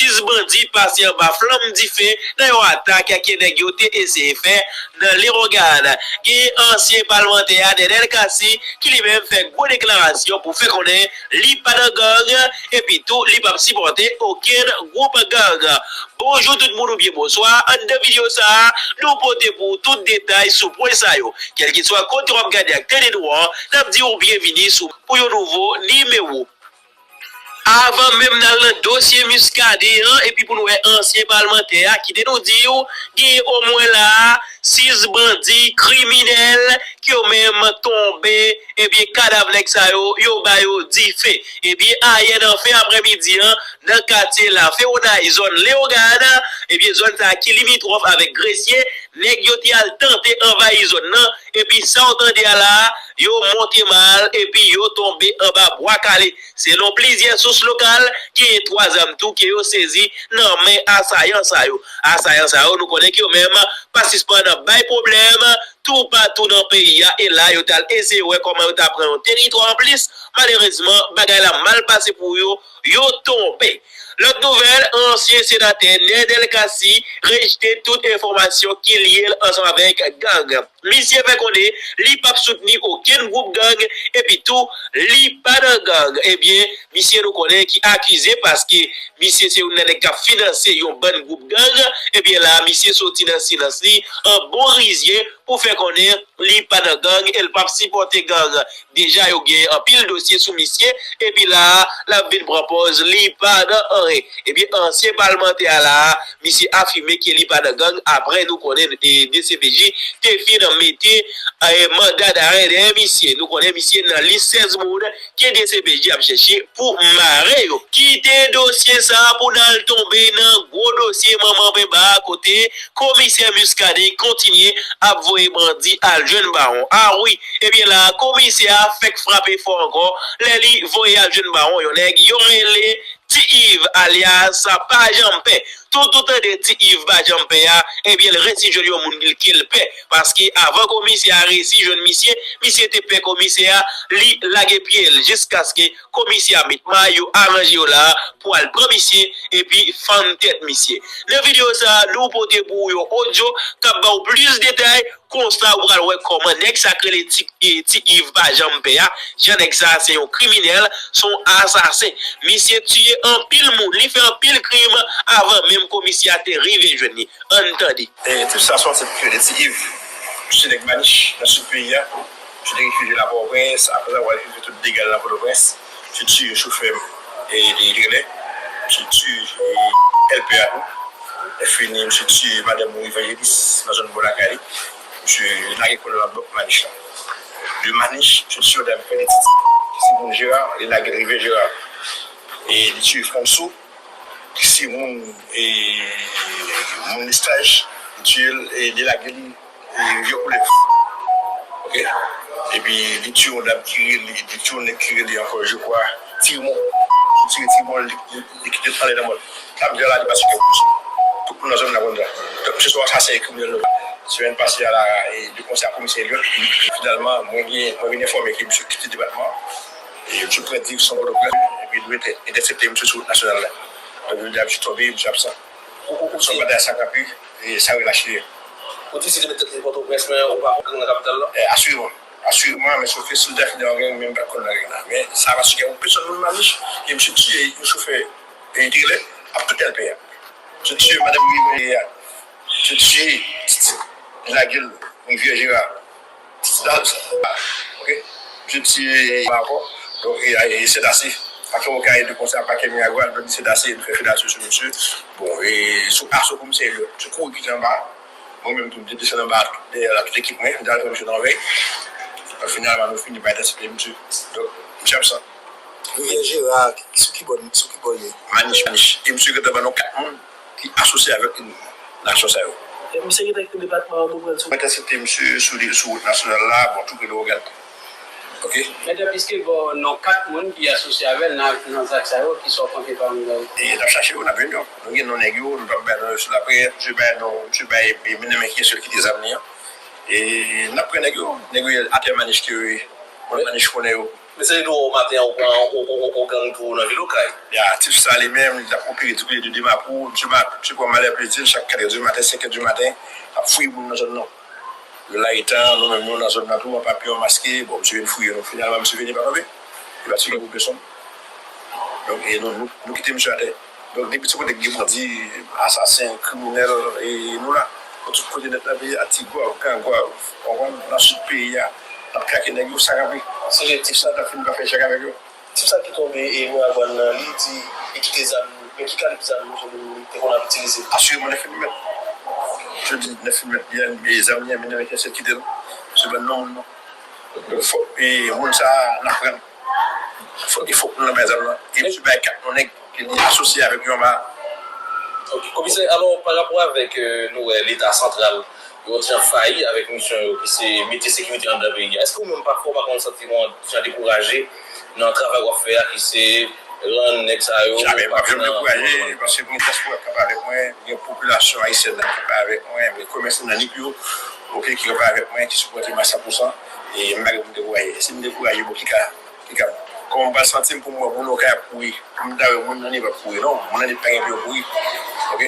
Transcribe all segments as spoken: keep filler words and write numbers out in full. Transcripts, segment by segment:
Sis bandi pase anba flanm dife nan yon atak ke nèg yo te eseye fè nan Leyogàn. Gen ansyen palmantè a, Nenel Cassy, ki li menm fè gwo deklarasyon pou fè konnen li pa nan gang, epi tou li p ap sipòte okenn gwoup gang. Bonjou tout moun oubyen bonswa. Anndan videyo sa a, nou pote pou ou tout detay sou pwen sa yo. Kèlkeswa kote w ap gade ak tele nou an, n ap di w byenvini sou pou yon nouvo nimewo. Avan menm n al nan dosye Muscadin an, epi pou n wè ansyen palmantè a, kite nou di w, gen omwen la a sis bandi kriminèl ki yo menm tonbe, ebyen, kadav nèg sa yo, yo ba yo dife. Ebyen, ayè nan fen aprèmidi an, nan katye Lafewonay, zòn Leyogàn, ebyen, zòn sa a ki limitwòf avèk Gresye, nèg yo te al tante anvayi zòn nan, epi sa w tande a la a, yo monte mal, epi yo tonbe anba bwa kale. Selon plizyè sous lokal, genyen twa zam tou ke yo sezi nan men asayan sa yo. Asayan sa yo, nou konnen ke yo menm pa sispann bay pwoblèm toupatou nan peyi a, e la yo t al eseye wè kòman yo ta pran yon teritwa anplis. Malerezman, bagay la mal pase pou yo, yo tonbe. Lòt nouvèl, ansyen senatè Nenel Cassy rejte tout enfòmasyon ki lye l ansanm avèk gang. Misye fè konnen li p ap soutni okenn gwoup gang, epi tou li pa nan gang. Ebyen, misye nou konnen ki akize paske misye se youn nan nèg k ap finanse yon bann gwoup gang. Ebyen la, misye soti nan silans li an bon rizye pou fè konnen li pa nan gang e l p ap sipòte gang. Deja, yo gen anpil dosye sou misye, epi la a, l ap vin pran pòz li pa nan anyen. Ebyen, ansyen palmantè a la a, misye afime ke li pa nan gang, apre nou konnen, e, D C P J te fin mete, e, manda darè dèyè misye. Nou konnen misye nan lis sèz moun ke D C P J ap chèche pou mare yo. Kite dosye sa a pou n al tonbe nan gwo dosye manman penba a, kote komisè Muscadin kontinye ap voye bandi al jwenn bawon. A wi, ebyen la, komisè a fèk frape fò ankò, lè li voye al jwenn bawon yon nèg yo rele Ti Iv, alyas Pa Janm Pè. Tout ou tande Ti Iv Pa Janm Pè a, ebyen, l resi jwenn yon moun ke l pè. Paske avan komisè a resi jwenn misye, misye te pè komisè a, li lage pye l jiskaske komisè a met may yo, aranje yo la a pou al pran misye epi fann tèt misye. Nan videyo sa a, nou pote pou ou yon odyo k ap ba w plis detay. Konsa, ou pral wè kòman nèg sa k rele Ti, e, Ti Iv Pa Janm Pè a, jan nèg sa a se yon kriminèl, se yon asasen. Misye tiye anpil moun, li fè anpil krim avan menm komisè a te rive jwenn li. Ann tande. E, tip sa se yon tip ki rele Ti Iv. Misye nèg Manich, nan sid peyi a. Misye te refijye la Pòtoprens, apre sa, li refijye tout dega l nan Pòtoprens. Misye tiye chofè, e, de trelè. Misye tiye, e, L P a tou. Lè fini, misye tiye madanm yon evanjelis nan zòn bò lakay li. Misye lage kò l nan blòk Manich la. De Manich, misye tiye yon dam ki rele Titi, ki se moun Jera, li lage l rivyè Jera. E li tiye Fransou, ki se moun, e, moun Lestaj, li tiye l, e li lage l, e, rivyè Koulèv. Oke? Epi, li tiye yon dam ki rele, li tiye yon nèg ki rele ankò, je crois, Timon. Li tiye Timon, li, li, li kite l anlè nan mòn. Sa m di la, li pa sou kè moun. Tout moun nan zòn nan konn sa. Donk, misye se yon asasen e kriminèl. Semèn pase a la, e, de konsè a komisè Elliot, finalman, mwen gen, mwen vin enfòme ke misye kite depatman an. E misye pran direksyon Pòtoprens, epi nou entè-, entèsepte misye sou wout nasyonal la. Donk, jodi a, misye tonbe, misye absan. Ou, ou, ou di se yon batay sa kanpe, e sa relache. Ou di si te met tèt li Pòtoprens, men ou pa konn nan kapital la? E, asireman. Asireman, men sof ke si l ta fini nan gang, men m pa t konn nan gang la. Men sa pa sou kè yon pèsòn moun Manich, e misye tiye yon chofè, e, trelè, ap tout L P a. Misye tiye madanm Rivyè a. Misye tiye Titi, li lage l Rivyè Jera. Titi la, oke? Misye tiye ankò. Donk, e, e, se dase. Pakè Okay de konsè, pakè Miragwàn, donk se dase, nou fè fedasyon sou misye. Bon, e sou aso komisè Elliot, misye kouri kite anba. Mwen menm tou, m te desann anba dèyè la, tout ekip mwen, m t al pran misye nan vèy. Finalman, nou fini pa entèsepte misye. Donk, misye absan. Rivyè Jera, sou ki bò, sou ki bò l ye? Manich, Manich. E misye gentan ban nou kat moun ki asosye avèk nasyon sa yo. E misye gentan kite depatman an tou pran sou. Mwen entèsepte misye sou, sou wout nasyonal la, bon, tou pre Leyogàn. Oke? Men tanpiske gen non kat moun ki asosye avè l nan, nan zak sa yo, ki sòti anpe pa moun yo. E n ap chache yo, n ap jwenn yo. Nou gen non nèg yo, nou p ap bay non yo sou laprès. Misye bay non, misye bay, e, menm nèg ki sèl ki te zam li an. E n ap pran nèg yo, nèg yo atè Manich ke, bon, Manich konnen yo. Mesye, nou wè w maten an, ou pran yon gang tou nan vil Okay. Ya, tip sa li menm, li t ap opere di kote de Dimapou, Dimapou, misye pran malè plezi l chak kat è di maten, senk è di maten, ap fouye moun nan zòn nan. Yo lage tan, nou menm nou nan zòn nan tou, an papyon, maske, bon, misye vin fouye nou. Finalman, misye vini pa kanpe. Li pa tire pou pèsonn. Donk, e nou, nou, nou kite misye atè. Donk, depi se kote gen bandi, asasen, kriminèl, e nou la. Bon, tout kote nèt nan peyi a, Ti Gwav, Gran Gwav, w konprann, nan sid peyi a, n ap krake nèg yo, sa kanpe. Se tip sa n ap fin pa fè chak avèk yo. Tip sa ki tonbe e Miragwàn nan, li di li kite zam, men ki kalib zam li te konn ap itilize? Asireman nèf milimèt. Je di nèf milimèt byen, e zam li an, men nèg yo kite l. Se bann non moun non. Donk, fòk e moun sa a, n aprann. Fòk, fòk nou nan bay zam nan. E misye bay kat non nèg ke li asosye avèk yon ba. Ok, komisè, alò, pa rapò avèk, euh, nou wè Leta santral, yo yon ti jan fayi avèk misyon yo, ki se mete sekirite anndan peyi a. Èske ou menm pafwa ou pa konn santi w yon ti jan dekouraje nan travay w ap fè a, ki se rann nèg sa yo? Jamè, m ap janm dekouraje, paske gen dyaspora k ap avèk mwen, gen popilasyon ayisyèn nan k ap avèk mwen, gen komèsan nan Nip yo, ok, ki ap avèk mwen, ki sipòte m a san pou san, e m pa gen pou m dekouraje. Si m dekouraje, bon, ki ka Piga. Kòman m pral santi m pou m wè moun Okay ap kouri? Pou m ta wè moun nan Nip ap kouri? Non, moun nan Nip pa gen pou yo kouri. Ok?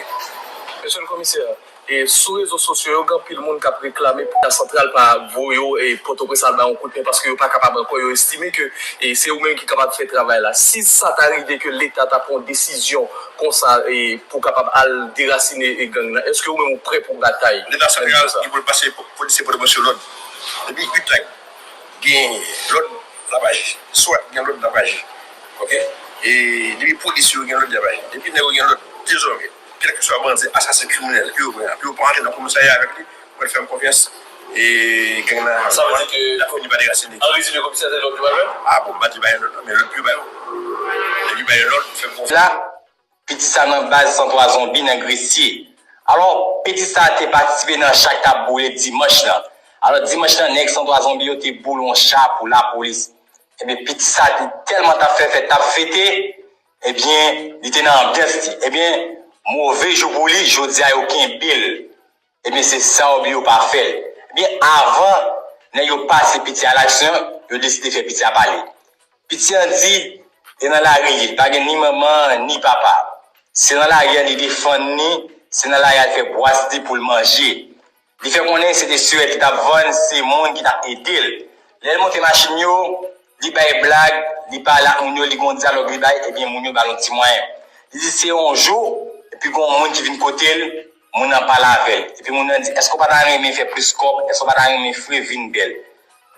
Mesye le komisè, e sou rezo sosyo yo, gen anpil moun k ap reklame pou Leta santral pa voye yo e Pòtoprens al ba yo yon kout men paske yo pa kapab ankò. Yo estime ke, e, se ou menm ki kapab fè travay la. Si sa ta rive ke Leta ta pran yon desizyon konsa, e, pou kapab al derasine, e, gang nan, èske ou menm ou prè pou batay? Leta santral, li pou l pase po-, polisye Pòtoprens yo lòd. Depi uit tak gen lòd, l ap aji. Swat gen lòd, l ap aji. Ok? E depi polis yo gen lòd, y ap aji. Depi nèg yo gen lòd, dezòmè, kèlkeswa bandi, asasen, kriminèl, ke yo pran, pou yo pa antre nan komisarya avèk li, mwen fè m konfyans, e gang nan, sa vle di ke, l ap fini pa derasine. An rezime, komisè, se lòd yo pral fè? A bon, bandi pa gen lòd, non, men lòd pou yo ba yo. Depi ba yo lòd, fè m konfyans. La, Piti sa nan baz san twa Zonbi nan Gresye. Alò, piti sa te patisipe nan chak k t ap boule dimanch lan. Alò, dimanch lan, nèg san twa Zonbi yo te boule yon cha pou lapolis. Ebyen, piti sa te tèlman t ap fè fèt, t ap fete, ebyen, li te nan anbyans li. Ebyen, move jou pou li, jodi a yo kenbe l. Ebyen, se sa yo bliye yo pa fè l. Ebyen, avan nèg yo pase piti a laksyon, yo deside fè piti a pale. Piti an di, e nan lari li, li pa gen ni manman, ni papa. Se nan lari a li defann li, se nan lari a li fè bwas li pou l manje. Li fè konnen se te sirèt li t ap vann, se moun ki t ap ede l. Lè l monte machin yo, li bay blag, li pale ak moun yo, li gen yon dyalòg li bay, ebyen, moun yo ba l yon ti mwayen. Li di se yon jou, epi gen yon moun ki vin kote l, moun nan pale avè l. Epi moun nan di, èske w pa ta renmen fè plis kòb? Èske w pa ta renmen fre vin bèl?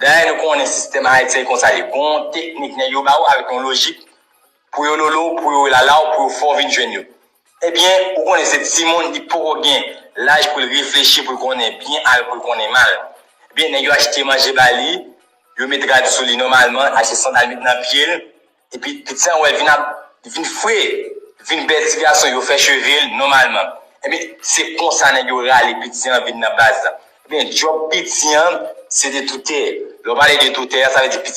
Dayè, nou konnen sistèm ayisyen konsa li. Gen yon teknik nèg yo ba w avèk yon lojik pou yo lolo w, pou yo lala w, pou yo fè w vin jwenn yo. Ebyen, ou konnen se timoun, li poko gen laj pou l reflechi, pou l konnen byen al, pou l konnen mal. Ebyen, nèg yo achte manje ba li, yo met rad sou li nòmalman, achte sandal met nan pye l, epi piti an wè l vin ap, vin fre, vin bèl ti gason, yo fè cheve l nòmalman. Ebyen, se konsa nèg yo rale piti an vin nan baz la. Ebyen, djòb piti an, se te toutè. Lè w pale de toutè, sa vle di piti